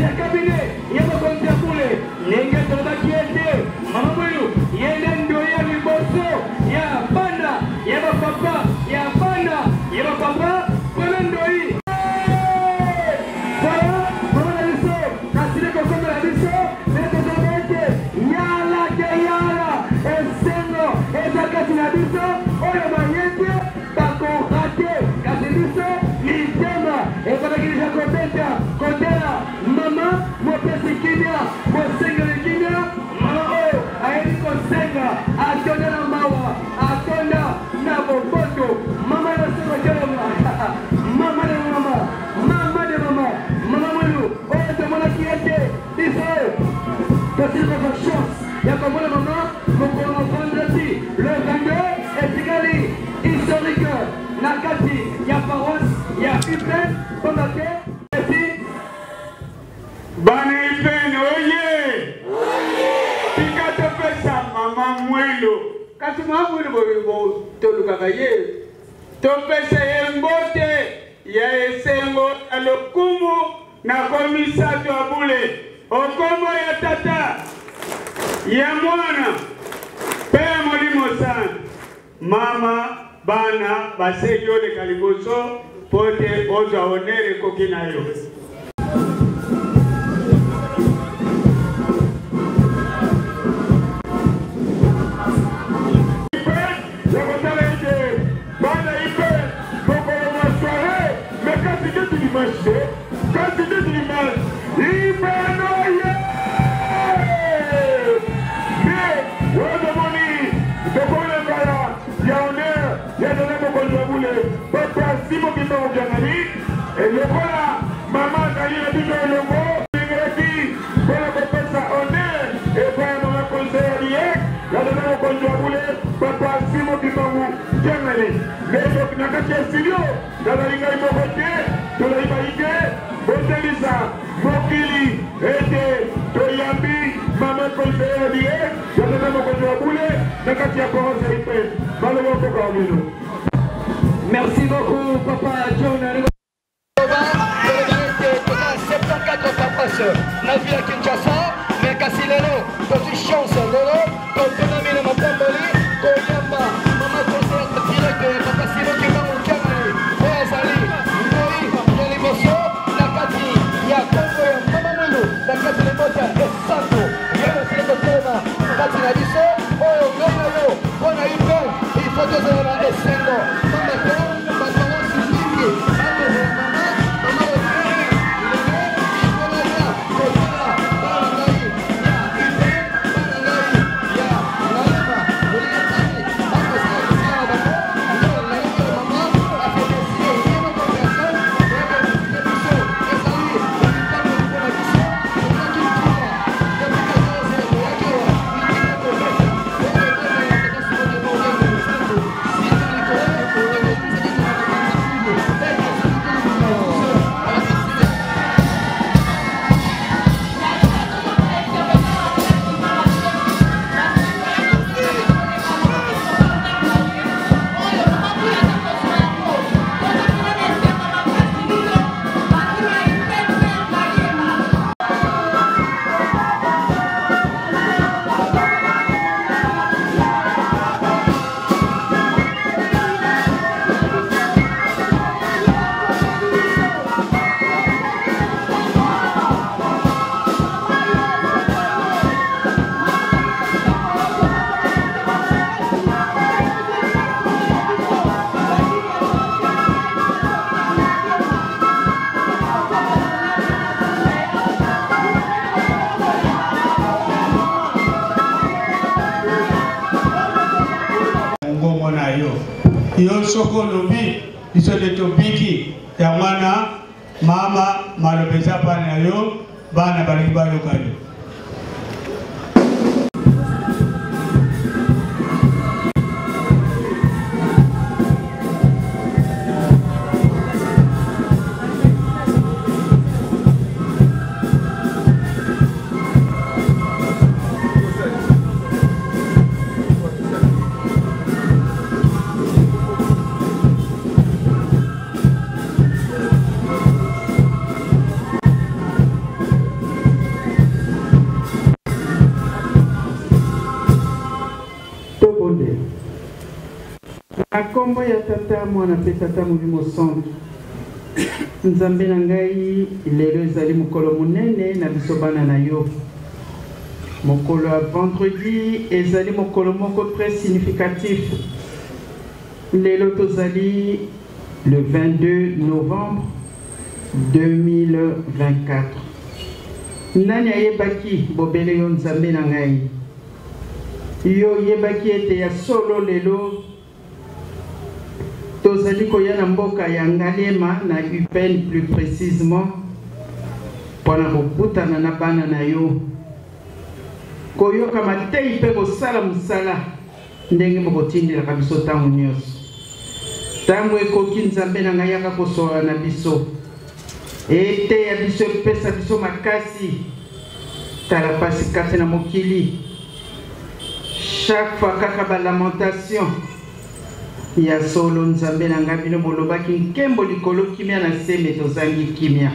kati ya kabine ya mokonzi ya bule. Ndenge tolobaki ete mama Mwilu ye nde ndoyi ya liboso ya bana ya bapapa ya bana ya bapapa premier ndoyi. Voilà, mama na biso asili kokomela biso nde tozoloba ete yala ke yala, esengo eza kati na biso oyo baye te bakorate, kasi biso mitema ebandaki deja kobeta kotela mama mopesi kimia, mosengeli kimia, mama oyo ayebi kosenga, atonda na mawa, atonda na boboto, mama na sengo telema, mama na mama, mama de mama, mama Mwilu oyo tomonaki ete biso tosili kozwa chance ya komona mama mokolo na vendredi le 22 etikali historique na kati ya paroisse ya UPN, pamba te esi Bana UPN oye! Tika topesa mama Mwilu, kasi mama Mwilu boye tolukaka ye, topesa ye mbote ya esengo ya lokumu na komisato ya bule okombo ya Tata, ya Mwana mpe ya Molimo Santu. Mama, bana basengi oleka liboso mpo te ozwa honneur ekoki na yo. Ya kotala ete bana ipe mokolo mwa soiree, mais kasi nde dimanche te, kasi nde dimanche ibenoye nde oyo tomoni tokomi na ngala ya honneur ya tata mokonzi ya bule papa Simo Kimbangu Kiangani. Lokola mama azali na biso elongo, esengelaki mpona kopesa honneur epai ya mama conseiller direct ya tata mokonzi ya bule papa Simo Kimbangu Kiangani. Lelo na kati ya studio nazali ngai moko te, tozali bayike botelisa mokili ete toyambi mama conseiller direct ya tata mokonzi ya bule na kati ya paroisse ya Ipene. Maloba mboka wa bino. Merci beaucoup papa John. Toloba ete toza 74 paroisse na ville ya Kinshasa, mais kasi lelo tozwi chance, lelo toponami na mapamboli koyamba mama conseillère direct ya papa Simon Kimbangu Kiangani, oyo azali ndoi ya liboso na kati ya kongo ya mama Mwilu na kati libota esantu. Ye osili kotelema kati na biso oyo ngai na yo mpo na ipe il faut tozala na esengo, pamba te baparosi mingi bakozala mama mama otere lelo il faut baya kotala bana ngai ya ipe, bana ngai ya Ngaliema, Molingatani bakosala mosala na bango. Nde lelo oyo mama afetesie ye moko personne koyaka kosite biso, ezali lipamboli mpo na biso. Tozalaki ntina depuis 14 heures toyaki awa, mitema kobeta oyo kotala tata Simon Kimbangu Kiangani mosantu sika likolo ekopesaki komata banza fulu ete soki tolobaka biso alakisi. Mongongo na yo, yo soki olobi, biso nde tobiki. Yango wana mama, maloba eza bana na yo, bana balingi bayoka yo. Na kombo ya Tata, Mwana mpe Tata Molimo Santu. Nzambe na ngai, lelo ezali mokolo monene na biso bana na yo. Mokolo ya vendredi ezali mokolo moko très significatif. Lelo tozali le 22 novembre 2024. Nani ayebaki bobele yo Nzambe na ngai? Yo oyebaki ete ya solo lelo tozali koya na mboka ya Ngaliema na UPN plus precisement mpo na kokutana na bana na yo, koyoka mateyi mpe kosala mosala ndenge bokotindelaka biso ntango nyonso. Ntango ekoki, Nzambe na ngai, yaka kosolola na biso. Eteya biso, epesa biso makasi. Tala pasi kati na mokili. Chaque fois kaka ba lamentation. Ya solo Nzambe na ngai, bino bolobaki nkembo likolo, kimia na se, me tozangi kimia.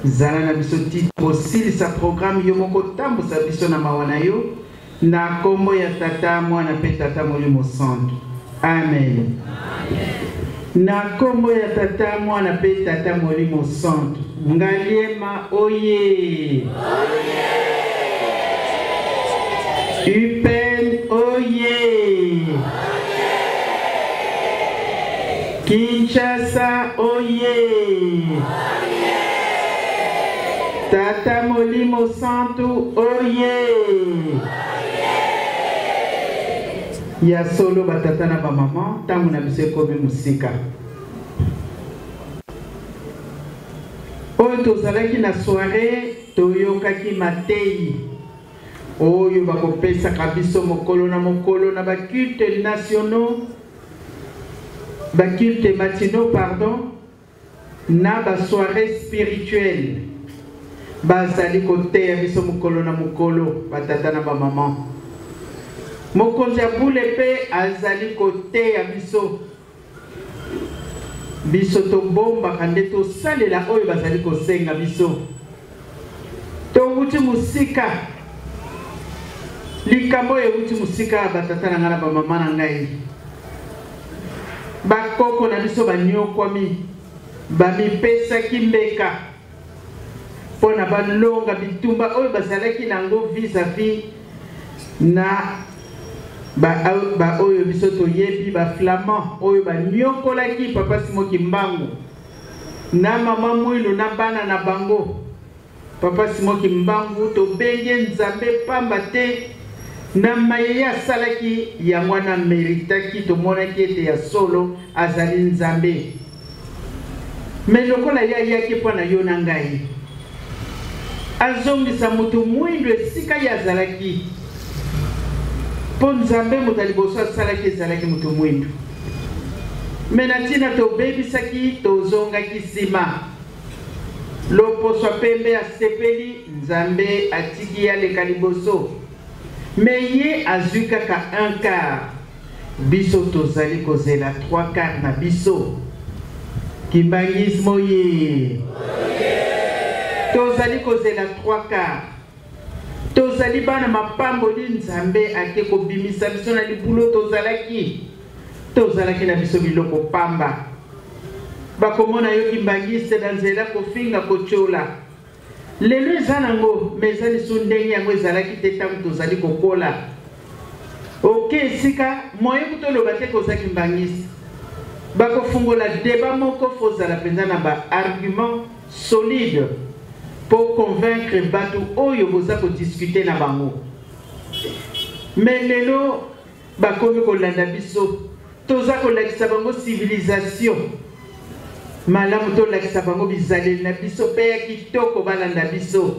Zala na biso ti kosilisa programme, yo moko tambusa biso na mawa na yo. Na kombo ya Tata, Mwana mpe Tata Molimo Santu. Amen. Na kombo ya Tata, Mwana mpe Tata Molimo Santu. Ngaliema oye! UPN oye! Kinshasa oye! Tata Molimo Santu oye! Ya solo batata na bamama, ntango na biso ekomi mosika. Oyo tozalaki na soiree, toyokaki mateyi oyo bakopesaka biso mokolo na mokolo na ba cultes nationaux, ba cultes matinaux pardon, na ba soirées spirituelles. Bazali koteya biso mokolo na mokolo, batata na bamama. Mokonzi ya bule mpe azali koteya biso. Biso tobombaka nde tosalela oyo bazali kosenga biso. Towuti mosika. Likambo oyo ewuti mosika ya batata na ngai na bamama na ngai. Bakoko na biso banyokwami, bamipesaki mbeka mpo na balonga bitumba oyo bazalaki na yango vis-à-vis na baoyo biso toyebi ba flamand oyo banyokolaki Papa Simon Kimbangu na mama Mwilu na bana na bango. Papa Simon Kimbangu tobengi ye Nzambe pamba te na maye ye asalaki, yango wana ameritaki, tomonaki ete ya solo azali Nzambe. Mais lokola ye ayaki mpo na yo na ngai, azongisa moto mwindo esika ye azalaki, mpo Nzambe moto ya liboso asalaki ezalaki moto mwindo. Mais na ntina tobebisaki, tozongaki nsima. Loposo ya pembe asepeli, Nzambe atiki ye aleka liboso. Mais ye azui kaka un quart, biso tozali kozela trois quarts na biso. Kimbanguisme oyee! Tozali kozela trois quarts. Tozali bana mapamboli, Nzambe ake kobimisa biso na libulu tozalaki. Tozalaki na biso biloko pamba. Bakomona yo kimbanguiste na nzela kofinga kotiola. Lelo eza nango mais eza lisusu ndenge yango ezalaki te ntango tozali kokola. Oke esika moyen kutu oloba te koza kimbanguiste. Bakofungola debat moko fo ozala mpenza na ba argument solide po convaincre batu oyo boza ko discuter na bango. Mais lelo bakomi kolanda biso, toza kolakisa bango civilisation malamu, tolakisa bango bizaleli na biso pe ya kitoko, balanda biso.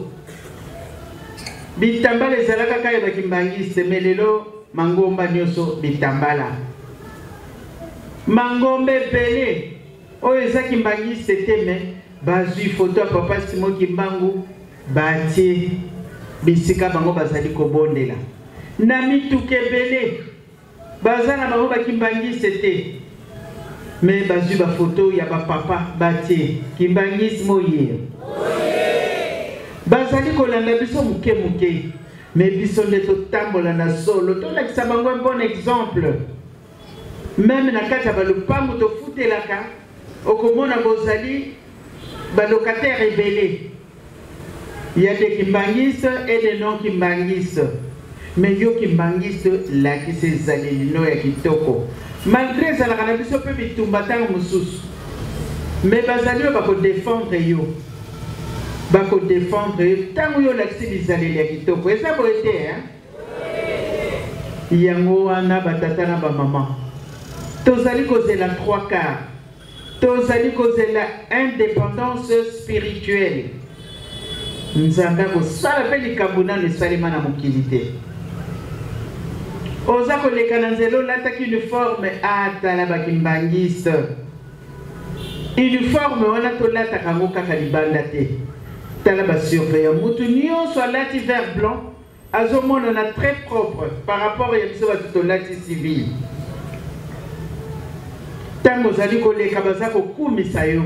Bitambala ezalaka kaka ya bakimbangiste, mais lelo mangomba nyonso bitambala, mangomba ebele oyo eza kimbangiste te, mais bazwi foto ya Papa Simon Kimbangu batie bisika bango bazali kobondela na mituka ebele, baza na bango bakimbangiste te, me bazwi bafoto ya bapapa batie kimbangisme oye. Bazali kolanda biso moke moke, me biso nde totambola na solo, tolakisa bango un bon exemple. Meme na kati ya balopango tofutelaka, okomona bozali balocataire ebele. Il y a des kimbanguistes et des non kimbanguistes. Mais yo kimbanguiste lakisa ezaleli no ya kitoko. Malgré ezalaka na biso mpe bitumba ntango mosusu. Mais bazali oyo bakodefendre yo. Bakodefendre yo ntango yo olakisi bizaleli ya kitoko. Eza boye te, hein? Yango wana batata na bamama tozali kozela 3 quarts Tozali kozela independance spirituelle. Nzambe akosala mpe likambo nano esalema na mokili te. Oza koleka na nzela olataki uniforme, atala ah, bakimbangiste. Uniforme wana tolataka yango kaka libanda te. Tala ba surveillant, mutu nyonso alati vert blanc azomonana très propre par rapport ya biso bato tolati civil. Ntango ozali koleka baza kokumisa yo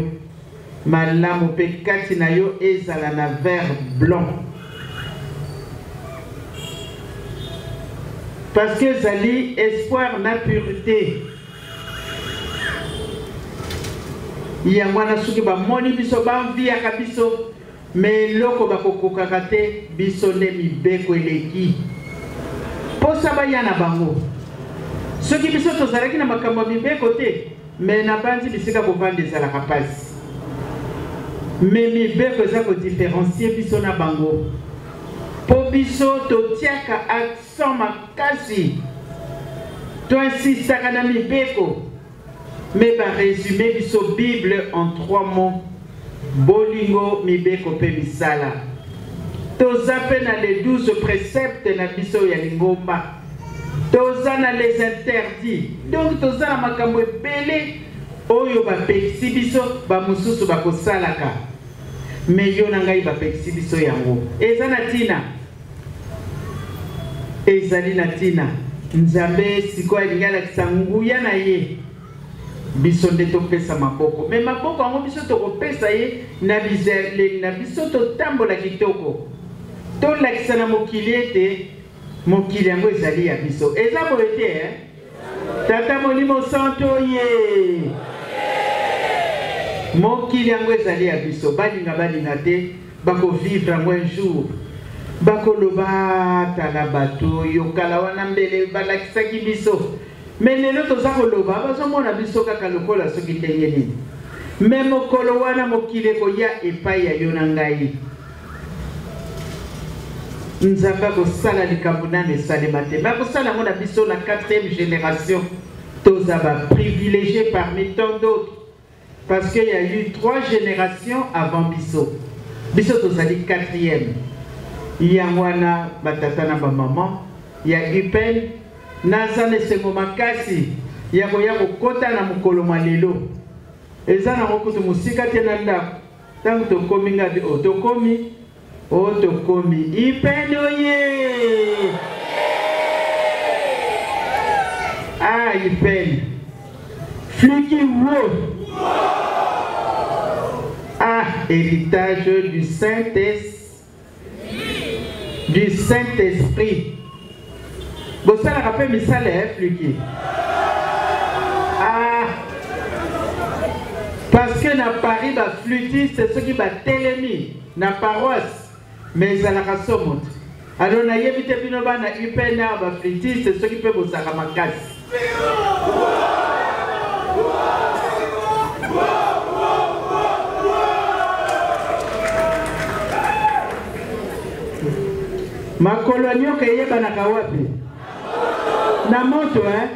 malamu mpe kati na yo ezala na vert blanc parce que ezali espoir na pureté. Yango wana soki bamoni biso bamviaka biso Mais eloko bakokokaka te biso nde mibeko eleki posa baya na bango. Soki biso tozalaki na makambo ya mibeko te mais nabanzi bisika kovanda ezalaka pasi. Mais mibeko eza ko differencier biso na bango po biso totiaka accent makasi, to insistaka na mibeko. Mais ba resumer biso bible en trois mots, bolingo, mibeko pe misala. Toza pe na les 12 preceptes na biso ya lingomba. Toza na les interdits. Donc toza na makambo ebele oyo bapekisi biso, ba mosusu bakosalaka. Mais yo na ngai bapekisi biso yango. Eza na tina. Ezali na ntina. Nzambe sikoyo alingi alakisa nguya na ye. Biso nde topesa maboko. Me maboko yango biso tokopesa ye na bizaleli na biso, totambola kitoko. Tolakisa na mokili ete mokili yango ezali ya biso. Eza boye te, eh? Tata Molimo Santo ye. Mokili yango ezali ya biso. Balinga balinga te, bako vivre yango un jour. Bakoloba tala bato oyo kala wana mbele balakisaki biso. Mais lelo toza koloba bazomona biso kaka lokola soki ndenge nini. Mais mokolo wana mokili ekoya epai ya yo na ngai. Nzambe akosala likambo nanu esalema te, mais akosala yango na biso na quatrième génération. Toza ba privilégiés parmi tant d'autres parce qu'il y a eu trois générations avant biso. Biso tozali quatrième. Yango wana batata na bamama ya UPN naza na esengo makasi ya koya kokota na mokolo mwa lelo. Eza nango kutu mosika te na ndako. Tango tokomi ngabi o oh, tokomi o oh, tokomi ipene oye ah ipene fliki wo ah héritage du Saint-Esprit du Saint-Esprit. Bosalaka mpe misala ya fluki. Ah, parce que na Paris ba flûtiste soki batelemi na paroisse mais ezalaka somo te. Alors nayebi te bino bana UPNR ba flûtiste soki mpe bozalaka makasi. Makolo ya nyoka eyebanaka wapi? Na moto eh?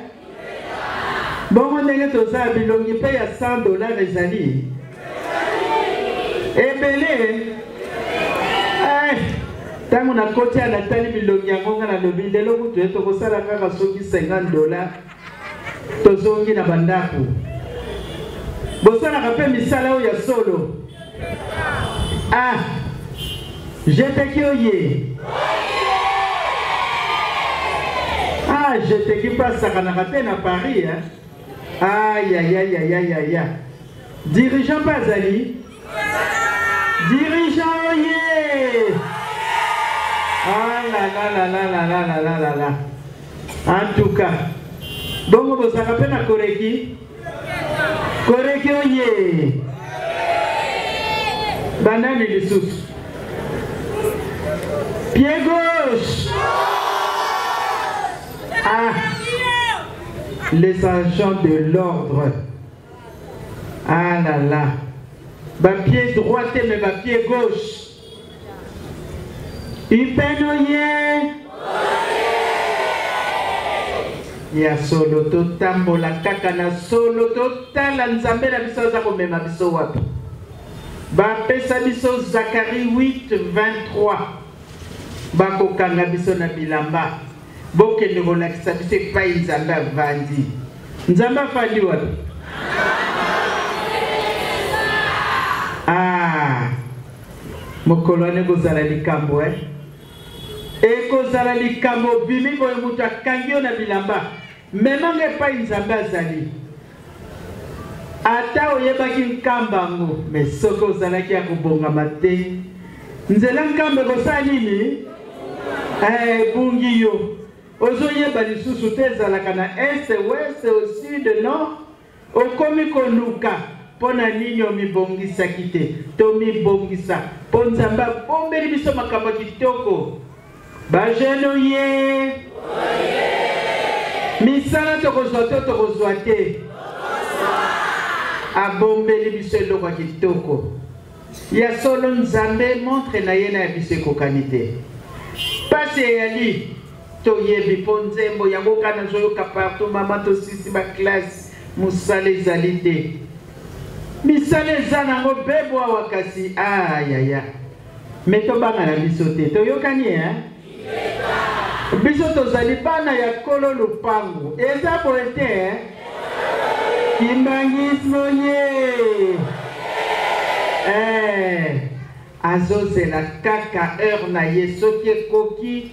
Bongo ndenge toza bilongi mpe ya 100 dollars ezali ebele eh, ntango nakoti ya natali bilongi yango nga nalobi lelo kutu ye tokosala kaka soki 50 dollars tozongi na bandako. Bosalaka mpe misala oyo ya solo. Ah, jeteki oye. Ah, jeteki mpe asakanaka te na Paris hein? Ayayayayaya. Dirigeant mpe azali dirigeant oye. Ah la la la la la la la la la. En tout cas, Bongo bozalaka mpe na koreki? Koreki oye! Banani lisusu? Pied gauche! Ah! Les agents de l'ordre. Ah là là. Ba pied droit te mais ba pied gauche. Upn oye! Ya solo totambola kaka na solo totala Nzambe na biso aza komema biso wapi. Bapesa biso Zacharie 8 23 bakokanga biso na bilamba bokende kolakisa biso epai Nzambe avandi. Nzambe afandi wapi? Ah, mokolo wana ekozala likambo eh? Ekozala likambo obimi boye moto akangi yo na bilamba memanga epai Nzambe azali. Ata oyebaki nkamba yango, me soki ozalaki ya kobongama te, nzela nkamba ekosala nini? Eh, ebungi yo. Ozoyeba lisusu te ezalaka na est, ouest, au sud, nord. Okomi koluka mpo na nini omibongisaki te. Tomibongisa mpo Nzambe abombeli biso makambo ya kitoko. Ba jeune oye! Misala tokozwa to tokozwa te? Abombeli biso eloko ya kitoko. Ya solo Nzambe montre na ye na ya biso ekokani te. Pasi eyali toyebi mpo nzembo yango kaka nazoyoka partout mama tosisi ba classe mosala ezali te. Misala eza nango bebo awa kasi ah yaya. Me tobanga na biso te toyokani eh? Biso tozali bana ya kolo lupangu eza boye te eh? Kimbangisme oye eh, azozela kaka heure na ye soki ekoki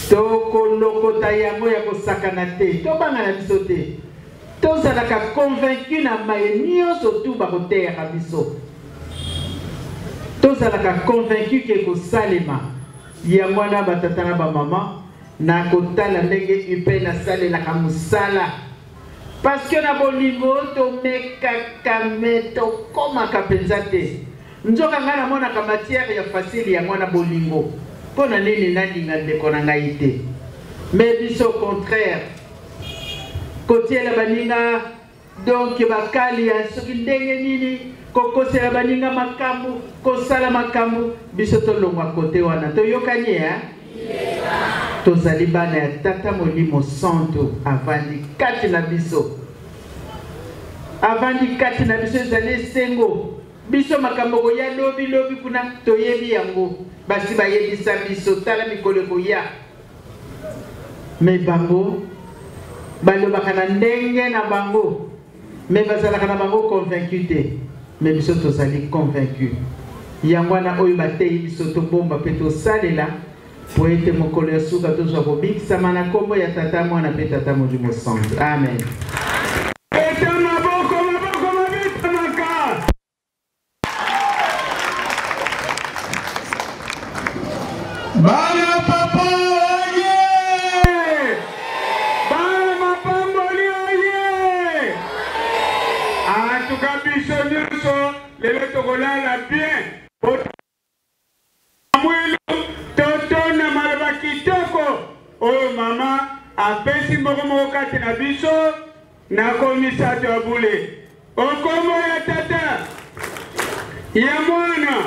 tokolokota yango ya kosakana te tobanga na biso te tozalaka convaincu na maye nyonso tu bakoteyaka biso tozalaka convaincu ke kosalema yango wana batata na bamama na kotala ndenge upn asalelaka mosala parce que na bolingo tomekaka me tokomaka mpenza te nzoka ngai namonaka matière ya facile yango wana bolingo mpo na nini nalinga ndeko na ngai te me biso contraire kotiela baninga donc bakali ya soki ndenge nini kokosela baninga makambo kosala makambo biso tolongwa kote wana toyokani eh? Tozali bana ya Tata Molimo Santu avandi kati na biso, avandi kati na biso. Ezali esengo biso makambo koya lobi lobi kuna toyebi yango, basi bayebisa biso tala mikolo ekoya. Me bango balobaka na ndenge na bango, me bazalaka na bango convaincu te, me biso tozali convaincu. Yango wana oyo bateyi biso tobomba mpe tosalela mpo ete mokolo ya suka tozwa kobikisama na nkombo ya Tata, Mwana mpe Tata Molimo Santu. Amen. Beta maboko, maboko mabetamaka. Bana papa oye! Bana mapamboli oye! Antuka biso nyonso lelo tokolala bien. Mwilu totona maloba kitoko oyo mama apesi moko moko kati na biso na komisato ya bule. Okombo ya Tata, ya Mwana,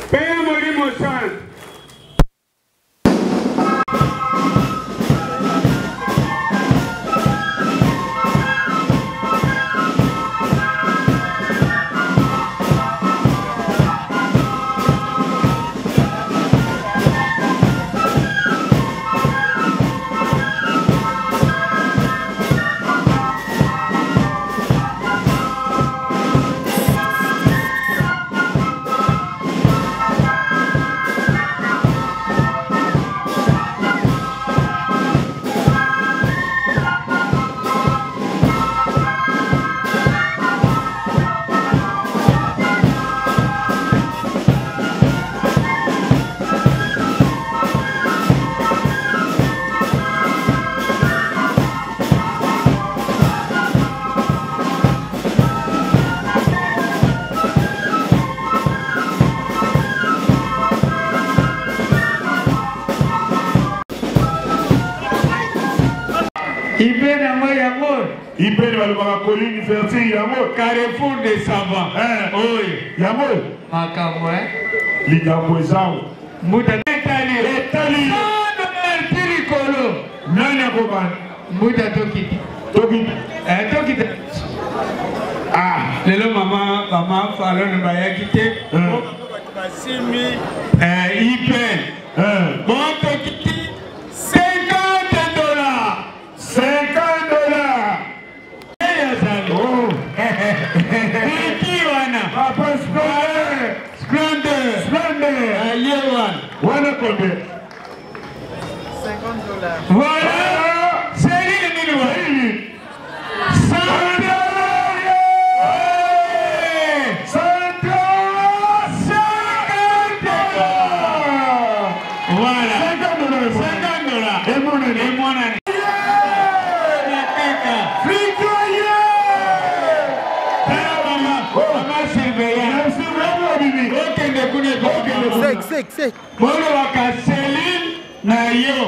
mpe ya Molimo Santu. Ipe nango yango. Ipe balobaka colline fertile yango. Carrefour des savants. Eh. Oyo. Yango. Makambo eh. Likambo eza. Mbuta etali. Etali. Ti likolo. Nani akobanda? Mbuta tokita. Tokita. Eh, tokita. Ah, lelo mama mama Falone bayaki te. Eh. Basimi eh, IPN. Eh. Bon tokiti 50 dollars. 50 dollars. Oh. Iki wana. Papa Splendor. Splendor. Splendor. Aye wana. Wana combien? 50 dollars. Voilà. Céline nini wa? 100 dollars. 100 50 dollars. Voilà. 50 dollars. 50 dollars. Emonani. Emonani. Kaka. Frikoye. Tala mama. Mama surveillant. Merci vraiment Bibi. Okende kuna Okende kuna. Sec, sec, sec. Bolobaka Céline na yo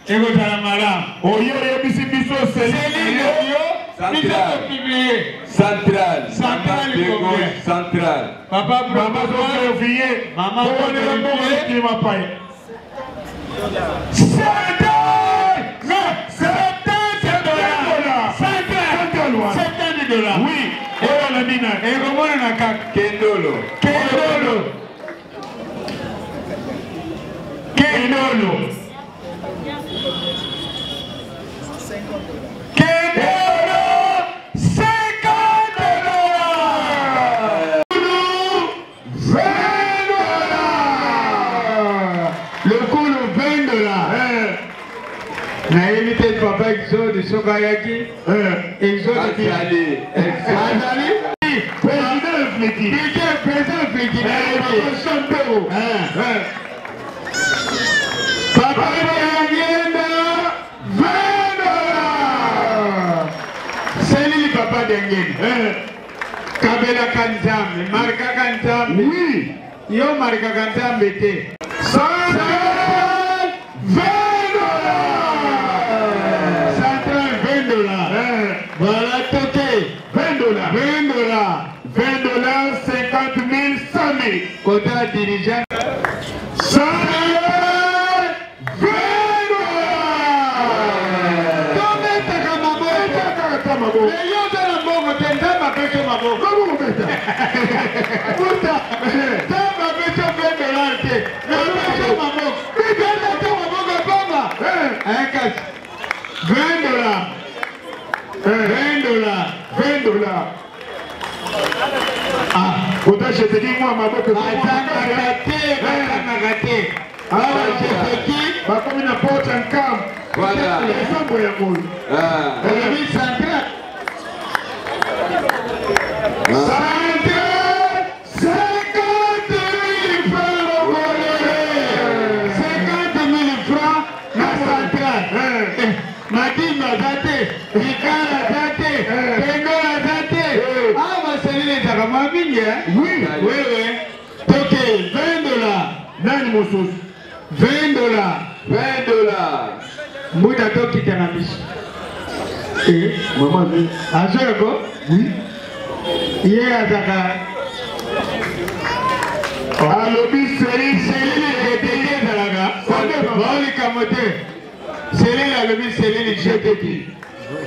ekozala malamu. Oyo oyebisi biso Céline Céline. na yo biso Central. topublie. Central. Central De combien? gauche, central. Papa Mama protocole. Mama Mama zokovie. Mama vérifie. mapaya. Central. Non, 70 dollars. Central Central. wana. 70 dollars. Oui. Oyo alandi nani? Ekomonana kaka. Kendolo. Kendolo. Kendolo. Kendolo. 50 dollars. 20 dollars. Lokolo 20 dollars. Eh, Nayebi te papa Exode soki ayaki. eh. Exode Azali. azali. Président Fliki. Président, président Fliki. Eh, Papa Champero. Eh. Eh. Papa Diangienda 20 dollars. Selili papa Diangienda. Eh. Kabelaka Nzambe, markaka Nzambe. Oui. Yo markaka Nzambe te. 120 dollars. Central 20 dollars. Eh. Voilà toke. 20 dollars. 20 dollars. 20 dollars, 50 000, 100 000. Kota dirigeant. 120 dollars. Tobetaka maboko. Kaka maboko. Mais yo oza na mbongo te, Nzambe apesi yo maboko. Maboko beta. Puta, Nzambe apesi yo 20 dollars te. Apesi yo maboko. Beta te maboko pamba. Eh, Eh, kasi 20 dollars. eh, 20 dollars. 20 dollars. Ah, Kota jeteki mwa maboko. batangaka te, batangaka te. Awa jeteki, Bakomi na porte ya nkambo. Voilà. Esambo yango oyo. Ah. olobi central. Central, 50 000 francs congolais. 50 000 francs na central. Eh. Eh, Madimba aza te, Likala aza te, Pengola aza te. Eh. Awa selile ezalaka mwa mingi eh? Oui. Wewe, toke 20 dollars. Nani mosusu? 20 dollars. 20 dollars. Mbuta tokita na biso. Eh, Mama vi. azoyoko? Oui. Ye azaka Alobi seli selile jeteki ezalaka baolikambo te. Selile alobi selile jeteki.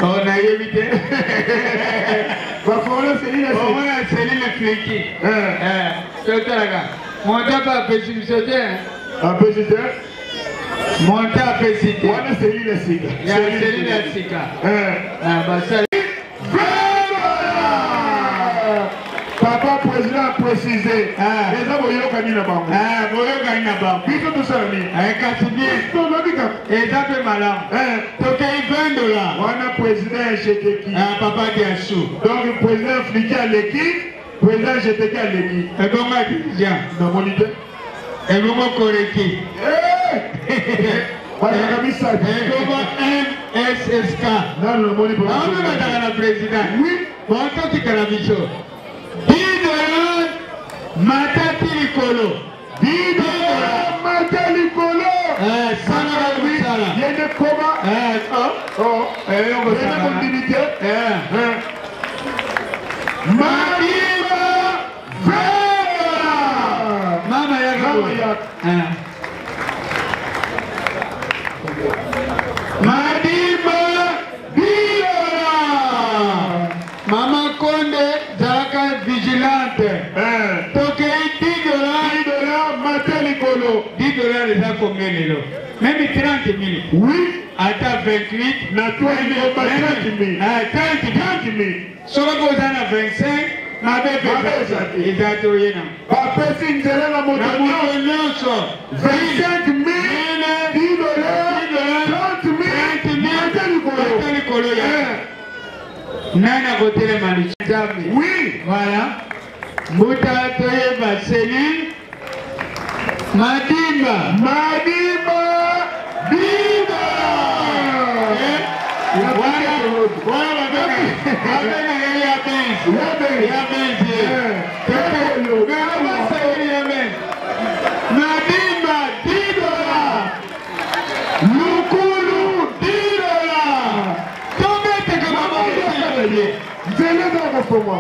Oh, nayebi te. Bafongola seli na seli. Omona selile fliki. Eh. Eh, totalaka. Monta mpe apesi biso te. Apesi te. Monta apesi te. Wana seli na sika. Ya selile ya sika. Eh. Ah, basali. 20 dollars. Papa président a précisé. Ah. Eza boyokani na bango. Ah, boyokani na bango. Biso tosala nini? Eh, kasi bien. Tolobi kaka. Eza mpe malamu. Eh. Tokei 20 dollars. Wana président ya Jeteki. Ah, papa Diassou. Donc président Fliki aleki, président Jeteki aleki. Ebongo dirigeant. Namoni te. Ebongo koreki. Eh! Bazalaka misato. Ebongo MSSK. Nanu namoni Bango mpe bazalaka na président. Oui. Bon, tokita na biso. 10 dollars matati likolo. 10 dollars mata likolo. Eh, salaka mosala. Ye nde koma. Eh, oh. Oh. Eza mondimi te. Madimba Vera. Mama yaka. Mama yaka. Madimba Biora. Mama Konde zalaka vigilante. Tokei 10 dollars. 10 dollars mate likolo. 10 dollars eza combien lelo? Même 30 000. Oui. Ata 28. Na toi il ba 30 000. Ah, 30 000. Soki oza na 25 mabe mpe eza te oye na. Bapesi nzela na moto nyonso. 25 000 10 dollars 30 000 mate likolo. Mate likolo ya. Nani akotelema Nzambe? Oui. Voilà. Mbuta toyeba cellule Madimba. Madimba Diba. Wana wana babenga ye ya benzi. Ya benzi. Ya benzi. Madimba Diba. Lukulu Diba. Tobeteka maboko. Nzela eza kofongwa.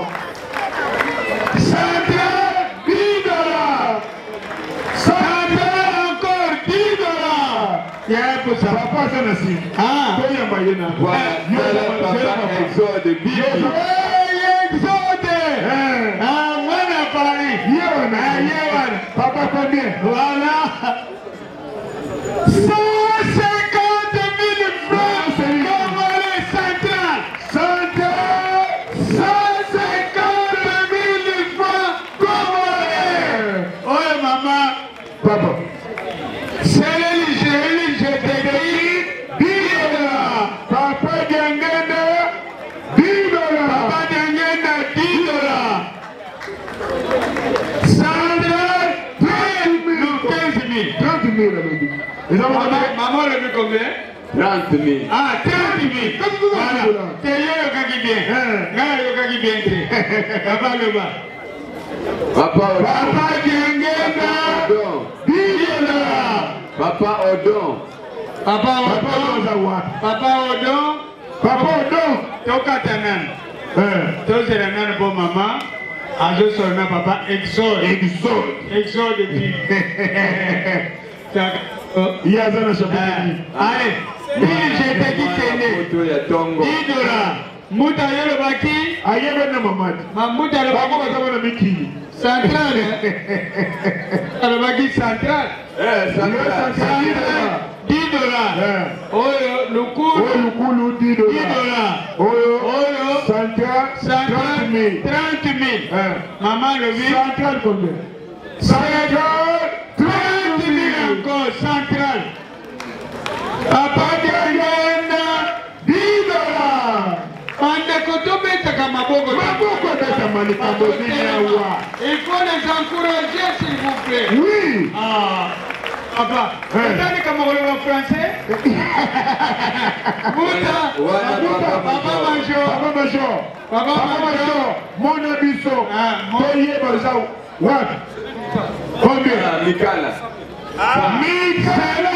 Central 10 dollars. Central encore 10 dollars. Ya pour ça. Papa aza na nsima. Ah. Toyamba ye na. Voilà, papa Exode Bibi. Hey, Exode. Ah, mwana Paris. Ye wana. Ah, ye wana. Papa combien? Voilà. 150 000 francs congolais central. Central. 150 000 francs congolais. Oh maman. Papa. C'est je te dis, 10 dollars. Papa Diangenda, 10 dollars. Papa Diangenda, 10 dollars. Sandra, 30 000. 15 000. 30 000, alobi. Maman, le dit combien? 30 000. Ah, 30 000. Voilà. C'est yo yokaki bien. Nga yokaki bien te. Papa loba. Papa Odon. Papa Diangenda, 10 dollars. Papa Odon. Papa Odon. Papa Odon. Papa Odon. Tokata nanu. Tozela nanu po mama azosolola na papa Exode. Exode. Exode ti. Ye aza na chapeau. Allez, mille jeteki kende. Moto ya tongo. 10 dollars. Mbuta ye alobaki. Ayeba na mama te. Mbuta alobaki. Bango baza bana mikili. Central. Alobaki central. Central. 10 dollars. Oyo lukulu. Oyo lukulu 10 dollars. 10 dollars. Oyo. Oyo. Central. Central. 30 000. 30 000. Maman alobi. Central combien? Central. 30 000 encore. Central. Papa Diangenda. 10 dollars. Bandeko tobetaka maboko. Maboko ebetama likambo nini awa? Il faut les encourager s'il vous plaît. Oui. Ah. Papa, otandika makolo ba français? Buta, papa major. Papa major. Papa major. Mona biso. Toyeba eza wapi? Combien? Mikala. Mikala.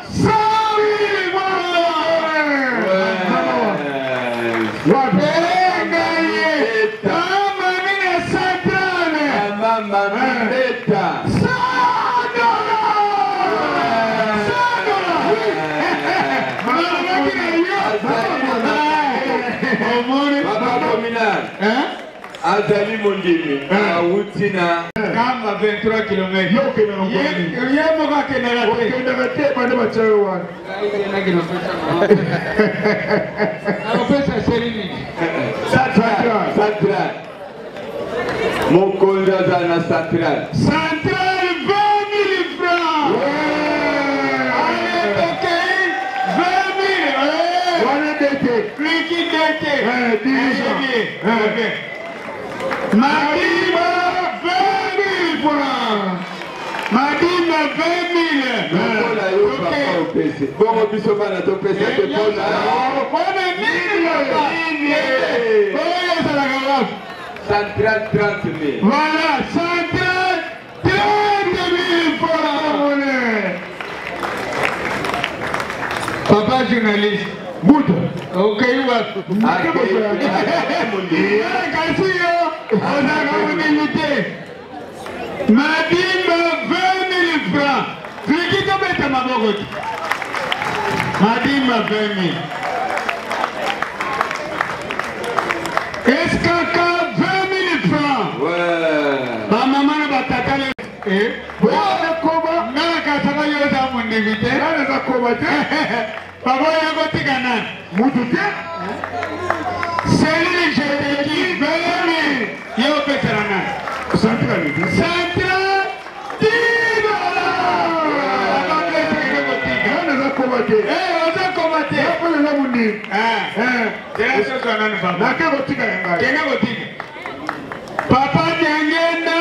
100 000 francs. Benga ye. Mama nina centrale. Mama Meta. 100 dollars. 100 dollars. Malobaki na yo. Omoni. Papa communal. Azali mondimi. Awuti na. Kamba 23 km. Yo okendaka ngwani. Ye moko akendaka te. Okendaka te bande batya yo wana. Nakopesa seri nini? Central. Central. Mokonzi azala na central. Central 20 000 francs. Allez, tokei 20 000. Wana dete. Pliki dete. Dirigeant. Ok. Madimba 20 000 francs. Madimba 20 000. Lokola yo papa opesi. Bongo biso bana topesa te mpona. Mpona nini papa? Oyo ezalaka wapi? Central 30 000. Voilà, central 30 000 francs. Papa journaliste. Mbuta. Okei wapi? Kasi yo ozalaka mondimi te. Madimba 20 000 francs. Fliki tobeta maboko te. Madimba 20 000. SKK 20 000 francs. Ouais. Ba mama na ba tata le eh Koba. Nga nakasaka yo oza mondimi te. Nga naza koba te. Papa oya kotika nani? Mutu te. Cellule jeteki 20 000. Ye opesela nani? Central. Central Tibola. Papa Blaise kotika. Nga naza koba te. Eh, oza koba te. Nga naza mondimi. Eh. Zela sozwa nanu papa. Nake kotika ya ngai. Kende kotika. Papa Diangenda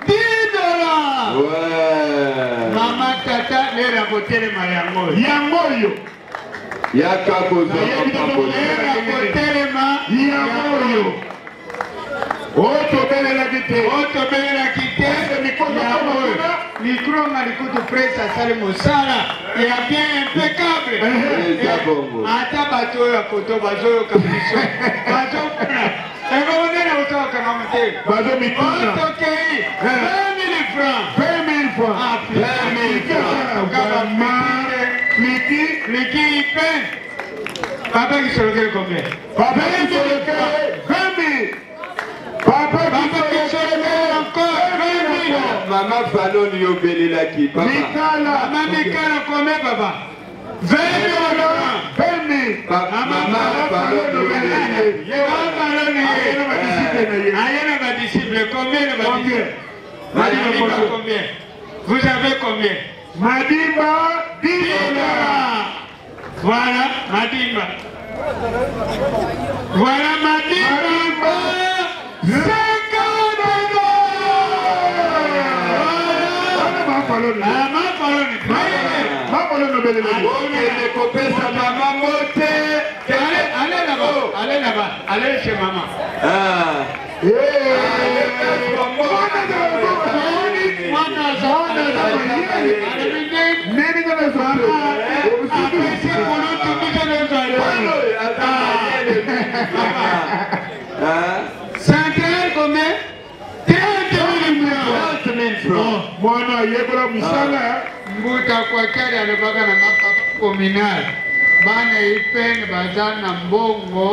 10 dollars. Ouais. Mama tata lera kotelema yango. Yango oyo. Yaka kozwa mapamboli. Lera kotelema Yango oyo. Oyo tobelelaki te. Oyo tobelelaki te. Yango oyo. Micro nga likutu presse asali mosala ya bien impeccable. Eza bongo. Ata bato oyo ya koto bazoyoka biso. Bazomona. Ebongo nde na kotokanga motema. Bazomituna. Otokei 20 000 francs. 20 000 francs. Ah, 20 000 francs. Vraiment. Liki. Liki ipen. Papa Kisolokele combien? Papa Kisolokele 20 000. Papa Kisolokele encore 20 000. Mama Faloni yo obelelaki papa. Mikala. Mama Mikala combien papa? 20 000 francs. 20 000. Mama Faloni yo obelelaki. Mama Faloni Aye na ba disciple na ye. Aye na ba disciple combien na ba Combien? disciple? Madimba combien? Vous avez combien? Madimba 10 dollars. Voilà Madimba. Voilà Madimba. 50 dollars. Voilà. Mama Faloni. Mama Faloni. Okende kopesa mama mbote. Allez, allez là-bas, allez là-bas, allez chez maman. Ah. Central combien? 30 000 francs. Mwana yekola mosala. Mbuta kwakali alobaka na mapa communal. Bana ipene baza na mbongo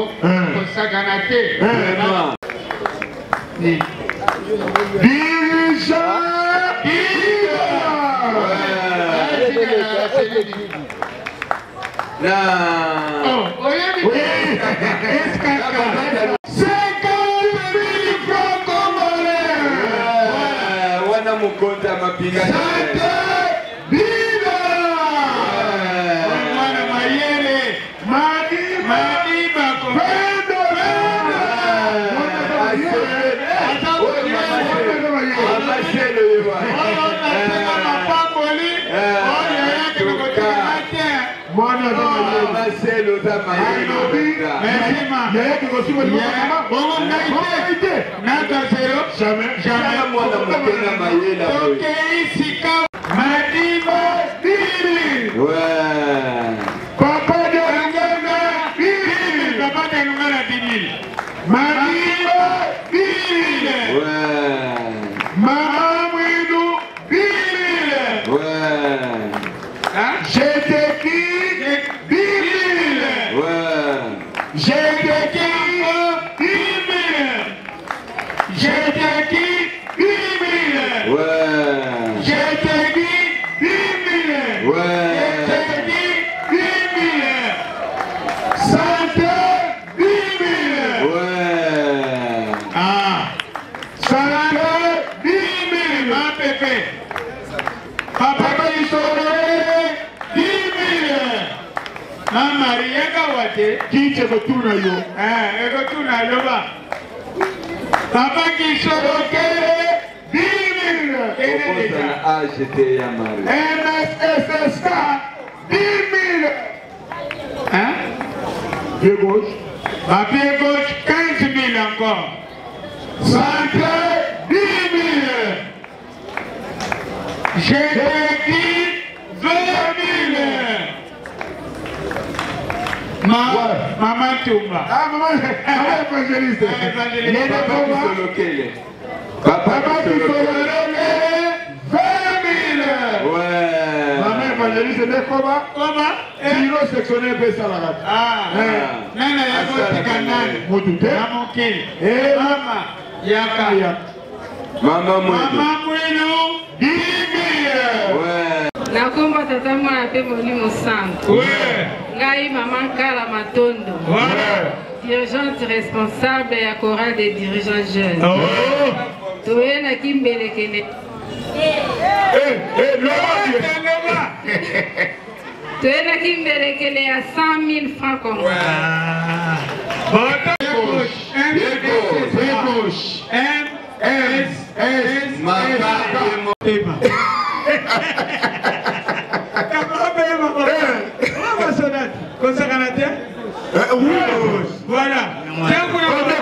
kosakana te. Vraiment. Dirigeant. Na. Oh, oyebi SKK 50 000 francs congolais. Wana mokonzi ya mapinga. Sante Bida. Mwana mayele. Madiba Madiba Dili. Papa de Lungana Dili. Papa de Lungana Dili. Madiba Dili. Mama Mwidu Dili. J'étais qui Dili. J'étais qui Dili. J'étais qui Dili. J'étais qui Dili. J'étais qui Dili. Santé Dili. Ah. Santé Dili. Ma pépé. Papa Kisolokele 10 000. Ma Marie Kawate. Kiche kotuna yo. Eh, ekotuna loba. Papa Kisolokele 10 000. Kende deja. MSSSK 10 000. Hein? Pied gauche. Ma pied gauche 15 000 encore. Santé 10 000. Je te dis 20 000. Mama Ntumba. Ah, maman, maman évangéliste. Évangéliste. Papa Kisolokele. Papa Kisolokele. 20 000. Ouais. Maman évangéliste nde koba. Koma. Bureau sectionnaire mpe esalaka. Ah. Nani ayekotika nani? Motu te. Na mokili. Eh. Mama. Yaka. Mama Mwilu. Mama Mwilu. 10 000. Ouais. Nakomba tata mwana mpe molimo santo. Ouais. Ngai mama Nkala Matondo. Ouais. Dirigeante responsable ya chorale des dirigeants jeunes. Oh. Toyelaki mbelekele. Eh, eh, loba bien. Loba. Toyelaki mbelekele ya 100 000 francs congolais. Ah. Bota gauche. M Pied gauche. M S S Mama Demo. Tema. Voilà.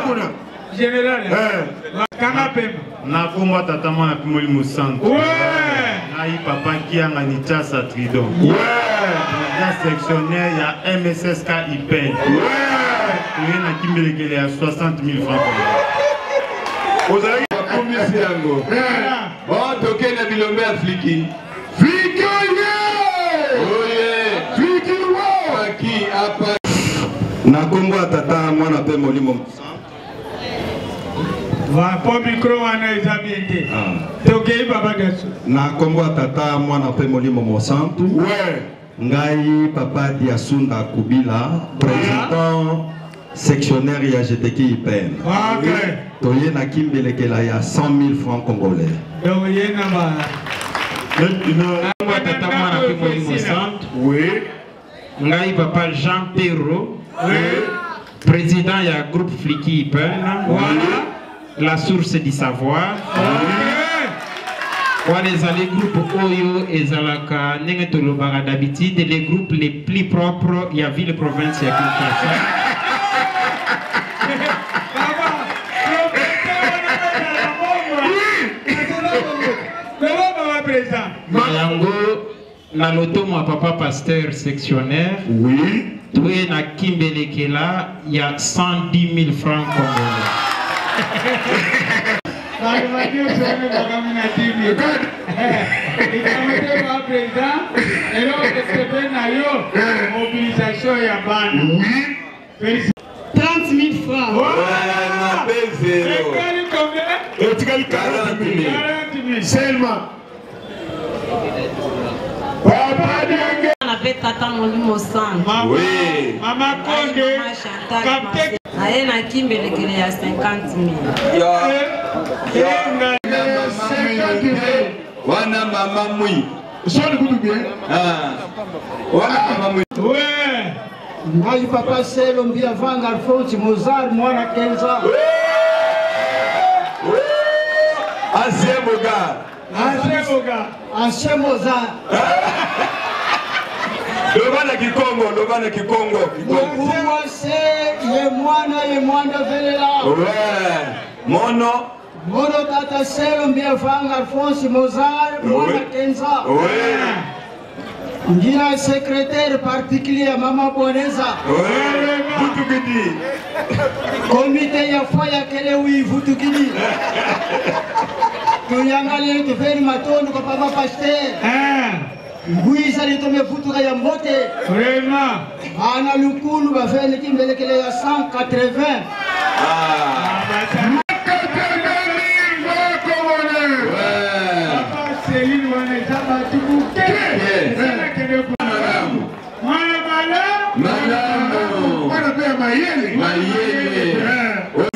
Kuna. Général. Kanga pema. Nakomba tata mwana mpe molimo santo. Ouais. Ngai papa Kianga Nitiasa Tridon. Ouais. Président sectionnaire ya MSSK IPN. Ouais. Toye na kimbelekele ya 60 000 francs. Ozalaki Bakumisi yango. Bon, toke na bilombe ya fliki. Fliki oye! Oye. Fliki wo! Paki apa. Na kombo ya tata mwana mpe molimo. Va po micro wana eza bien te. Tokei baba Gasu. Na kombo ya tata mwana mpe molimo mosantu. Ouais. Ngai papa Diasunda Kubila, président sectionnaire ya GTK IPN. Ok. Toye na kimbelekela ya 100 000 francs congolais. Donc ye na ba. Nakomba tata mwana mpe molimo santo. Oui. Ngai papa Jean Perrault. Président ya groupe Fliki IPN. Voilà. La source du savoir. Wana ezali groupe oyo ezalaka ndenge tolobaka d'habitude les groupes les plus propres ya ville province ya Kinshasa. Baba, Lelo baba président. Na yango na lotomo ya papa pasteur sectionnaire. Oui. Toye na kimbelekela ya 110 000 francs congolais. Bato nyonso wana bakami na TV. Likambo te ba président, eloko tosepeli na yo, mobilisation ya bana. Oui. Félicitations. 30 000 francs. Ouais, mabe zéro. Ekali combien? Etikali 40 000. 40 000. Seulement. Papa Diange. Na mpe tata molimo santo. Mama, Oui. Mama Konde, Mama Chantal Kapte Naye na kimbelekele ya 50 000. Ya. Kenga. Mama Mwilu te. Wana mama Mwi. Soni kutu bien. Ah. Wana mama Mwi. Ouais. Ngai papa Selo Mbia Vanga Alphonse Mozart mwana Kenza. Ancien Boga. Ancien Boga. Ancien Mozart. Loba na Kikongo, loba na Kikongo. Kikongo. Mokubwa se ye mwana ye mwana velela. Ouais. Mono. Mono tata Selo Mbia Vanga Alphonse Mozart mwana Oui. Kenza. Ouais. Ngira secrétaire particulier ya mama Boneza. Ouais. Butukidi. Komite ya foya kelewi vutukidi. Tuyangalie tufeni matondo kwa papa pasteur. Hein. Ngwisa litomevutuka ya mbote. Vraiment. Bana lukulu bafeni kimbelekele ya 180. Ah. 80 000 francs congolais. Ouais. Papa Céline wana eza bato moke. Yeah. Ezalakende kuna. Mwana mala. Malamu. Mwana mpe ya mayele. Mayele.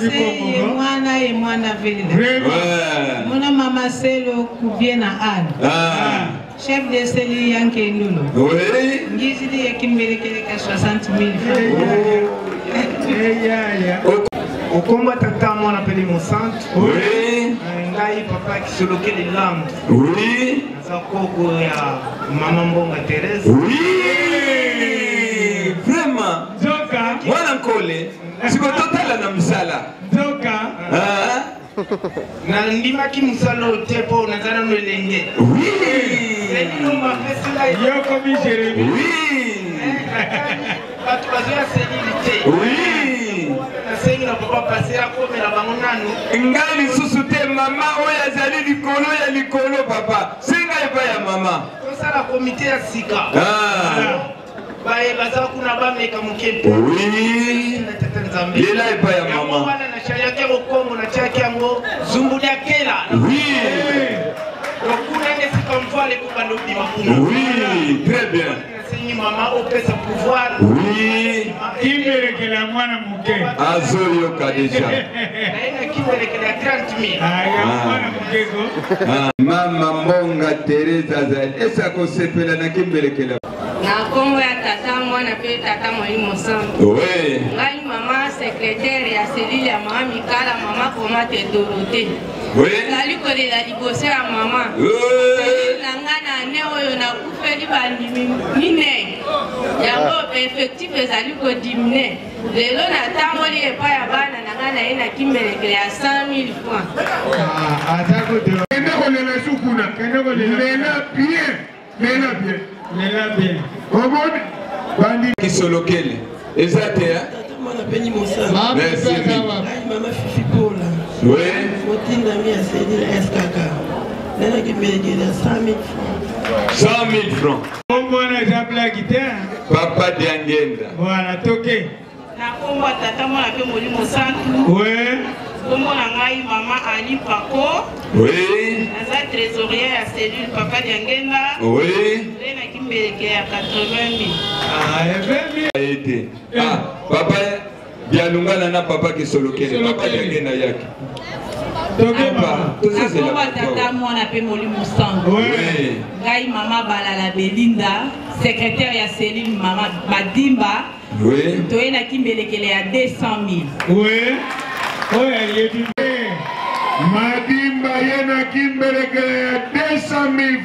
Se ye mwana ye mwana velela. Vraiment. Ouais. Mona mama Selo kubie na Anne. Ah. Chef de cellule Yanke Ndolo. Oui. Ngizili ya kimbelekele ka 60 000 francs. Eh, ya, ya. Okomba tata mwana mpe molimo santo. Oui. Ngai papa Kisolokele Lambu. Oui. Naza koko ya mama Mbonga Thérèse. Oui. Vraiment. Nzoka. Mwana nkole. Siko totala na misala. Nzoka. Ah. Nandimaki mosala oyo te mpo naza nano elenge. Oui. Selilomba apesi ngai Yo komi Jérémie. Oui. Bato bazoya cellule te. Oui. Nasengi na papa pasteur akomela bango nanu. Ngai lisusu te mama oyo azali likolo ya likolo papa. Senga epai ya mama. Tosala komite ya sika. Ah. Baye baza kuna bameka moke mpe. Oui. Tata Nzambe. Lela epai ya Yango mama. wana nashariaki yango Kongo natiaki yango zumbu ya kela. Oui. Donc kuna nde sika mvwale ekobanda obima kuna. Oui, très bien. Nasengi mama opesa pouvoir. Oui. Kimbelekela mwana moke. Azoyoka deja. Naye na kimbelekela ya 30 000. Ah, ya mwana moke ko. Ah, Mama Mbonga Teresa azali ese akosepela na kimbelekela. Na nkombo ya tata mwana mpe tata molimo santu. Oui. Ngai mama secrétaire ya cellule ya mama Mikala, mama Komate Dorothée. Oui. Nazali kolela liboso ya mama. Oui. Cellule na ngai na ane oyo nakufeli bandimi minei. Yango effectif ezali kodimine. Lelo natamboli epai ya bana na ngai naye na kimbelekele ya 100 000 francs. Aza kote. Kende kolela su kuna. Kende kolela. Lela bien. Lela bien. Lela bien. Omoni bandi Kisolokele. Eza te hein? Mwana peni mosala. Merci mingi. Ngai mama Fifi Pola. Oui. Motindami ya cellule SKK. Nayaki mbelekele ya 100 000 francs. 100 000 francs. Kombo wana eza blague te. Papa Diangenda. Voilà, toke. Na nkombo ya tata mwana mpe molimo santu. Oui. Nkombo na ngai mama Ali Pako. Oui. Naza trésorier ya cellule Papa Diangenda. Oui. Toye na kimbeleke ya 80 000. Ah, 20 000. Ete. Ah, papa Dialungana na papa Kisolokele, papa Diangenda yaki. Toke mama. Tozozela Nakomba tata mwana mpe molimo santu. Oui. Ngai mama Balala Belinda, secrétaire ya cellule mama Madimba. Oui. Toye na kimbelekele ya 200 000. Oui. Oyo ayebi. Madimba ye na kimbelekele ya 200 000.